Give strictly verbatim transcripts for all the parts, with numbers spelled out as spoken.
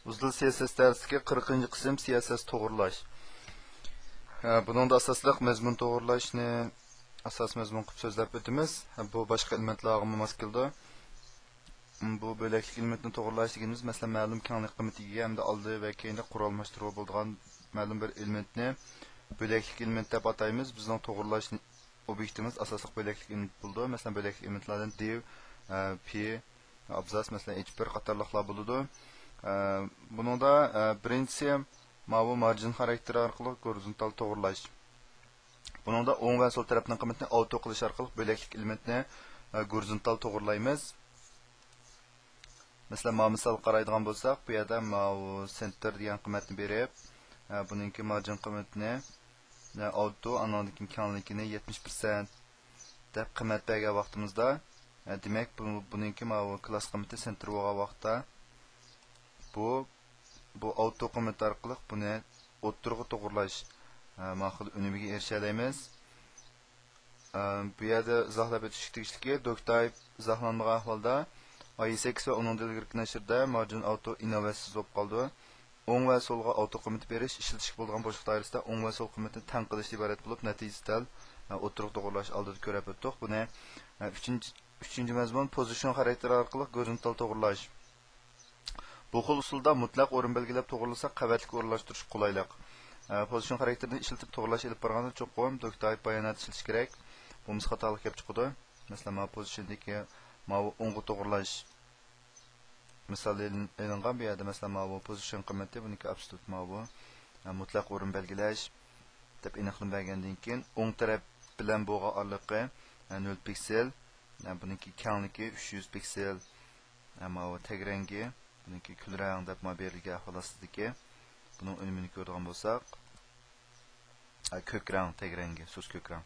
ئۇزدىل سىياسەت دەرسلىكى، قىرىقىنچى قىسىم، سىياسەت توغرىلاش. ھە، بۇنىڭدا ئاساسلىق مەزمۇن توغرىلاشنى ئاساسىي مەزمۇن قىلىپ سۆزلەپ ئۆتىمىز. ھە، بۇ باشقا ئېلېمېنتلارغىمۇ ماس كېلىدۇ. بۇ بۆلەكلىك ئېلېمېنتنى توغرىلاش دېگىنىمىز، مەسىلەن، مەلۇم كەڭلىك قىممىتىگە ئىگە ھەمدە ئالدى ۋە كەينىدە قورالماشتۇرغىلى بولىدىغان مەلۇم بىر ئېلېمېنتنى بۆلەكلىك ئېلېمېنت دەپ ئاتايمىز. بىزنىڭ توغرىلاش ئوبيېكتىمىز ئاساسلىق بۆلەكلىك ئېلېمېنت بولىدۇ. مەسىلەن، بۆلەكلىك ئېلېمېنتلاردىن دىۋ، پى، ئابزاس، مەسىلەن، ئېچ بىر قاتارلىقلار بولىدۇ. ئە، بۇنىڭدا، ئە، بىرىنچىسى ماۋۇ مارجىن خاراكتېرى ئارقىلىق گورىزونتال توغرىلاش. بۇنىڭدا ئوڭ ۋە سول تەرەپنىڭ قىممىتىنى ئاۋتو قىلىش ئارقىلىق بۆلەكلىك ئېلېمېنتنى، ئە، گورىزونتال توغرىلايمىز. مەسىلەن، ماۋۇ مىسالغا قارايدىغان بولساق، بۇ يەردە ماۋۇ سېنتىر دېگەن قىممەتنى بېرىپ، ئە، بۇنىڭكى مارجىن قىممىتىنى، ئە، ئاۋتو، ئانىڭدىن كېيىن كەڭلىكىنى يەتمىش پىرسەنت دەپ قىممەت بەرگەن ۋاقتىمىزدا، ئە، دېمەك، بۇ، بۇنىڭكى ماۋۇ كلاس قىممىتى سېنتىر بولغان ۋاقىتتا، بۇ، بۇ ئاۋتو قىممىتى ئارقىلىق بۇنى ئوتتۇرىغا توغرىلاش، ئە، ماقۇل ئۈنۈمىگە ئېرىشەلەيمىز. ئە، بۇ يەردە ئىزاھلاپ ئۆتۈشكە تېگىشلىكى، دوك تايپ ئىزاھلانمىغان ئەھۋالدا، ئاي ئېس ئېكس ۋە ئۇنىڭدىن ئىلگىرىكى نەشرىدە مارجىن ئاۋتو ئىناۋەتسىز بولۇپ قالىدۇ. ئوڭ ۋە سولغا ئاۋتو قىممىتى بېرىش ئىشلىتىشكە بولىدىغان بوشلۇق دائىرىسىدە ئوڭ ۋە سول قىممىتىنى تەڭ قىلىشتىن ئىبارەت بولۇپ، نەتىجىسى دەل، ئە، ئوتتۇرىغا توغرىلاش ئالدىدا كۆرۈپ ئۆتتۇق. بۇنى، ئە، ئۈچىنچى، ئۈچىنچى مەزمۇن، پوزىتسىيون خاراكتېرى ئارقىلىق گورىزونتال توغرىلاش. بۇ خىل ئۇسۇلدا مۇتلەق ئورۇن بەلگىلەپ توغرىلىسا، قەۋەتلىك ئورۇنلاشتۇرۇشقا قولايلىق. ئە، پوزىتسىيون خاراكتېرىنى ئىشلىتىپ توغرىلاش ئېلىپ بارغاندا چوقۇم دوك تايپ بايانات ئىشلىتىش كېرەك. بولمىسا خاتالىق كېلىپ چىقىدۇ. مەسىلەن، ماۋۇ پوزىتسىيوندىكى ماۋۇ ئوڭغا توغرىلاش مىسال ئېلىن-، ئېلىنغان. بۇ يەردە، مەسىلەن، ماۋۇ پوزىتسىيون قىممىتى، بۇنىڭكى ئابسوليۇت ماۋۇ، ئە، مۇتلەق ئورۇن بەلگىلەش دەپ ئېنىقلىما بەرگەندىن كېيىن، ئوڭ تەرەپ بىلەن بولغان ئارىلىقى، ئە، نۆل پىكسېل، ئە، بۇنىڭكى كەڭلىكى ئۈچ يۈز پىكسېل، ئە، ماۋۇ تەگ رەڭگى، بۇنىڭكى كۈل رەڭ دەپ مانا بېرىلگەن ئەھۋال ئاستىدىكى. بۇنىڭ ئۈنۈمىنى كۆرىدىغان بولساق، ئە، كۆك رەڭ، تەگ رەڭگى، سۇس كۆك رەڭ.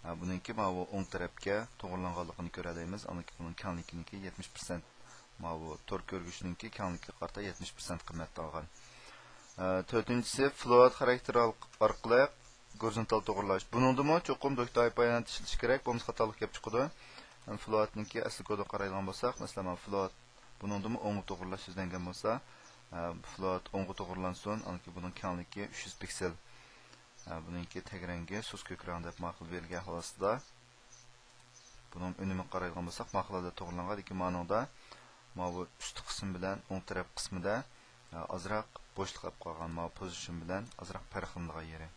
ئە، بۇنىڭكى ماۋۇ ئوڭ تەرەپكە توغرىلانغانلىقىنى كۆرەلەيمىز. ئاندىن كېيىن بۇنىڭ كەڭلىكىنىڭكى يەتمىش پىرسەنت. ماۋۇ تور كۆرگۈچنىڭكى كەڭلىكىگە قارىتا يەتمىش پىرسەنت قىممەتنى ئالغان. ئە، تۆتىنچىسى، فلوئات خاراكتېرى ئارق-، ئارقىلىق گورىزونتال توغرىلاش. بۇنىڭدىمۇ چوقۇم دوك تايپ بايانات ئىشلىتىش كېرەك، بولمىسا خاتالىق كېلىپ چىقىدۇ. يەنى فلوئاتنىڭكى ئەسلى كودىغا قارايدىغان بولساق، مەسىلەن، مانا فلوئات، بۇنىڭدىمۇ ئوڭغا توغرىلاش سۆزلەنگەن بولسا، ئە، فلوئات ئوڭغا توغرىلانسۇن، ئاندىن كېيىن بۇنىڭ كەڭلىكى ئۈچ يۈز پىكسېل. ئە، بۇنىڭكى تەگ رەڭگى سۇس كۆك رەڭ دەپ ماقۇل بېرىلگەن ئەھۋال ئاستىدا. بۇنىڭ ئۈنۈمىگە قارايدىغان بولساق، ماقۇل ھالدا توغرىلانغان، لېكىن مانىڭدا ماۋۇ ئۈستى قىسىم بىلەن ئوڭ تەرەپ قىسمىدا، ئە، ئازراق بوشلۇق ئېلىپ قالغان، ماۋۇ پوزىتسىيون بىلەن ئازراق پەرقلىنىدىغان يېرى.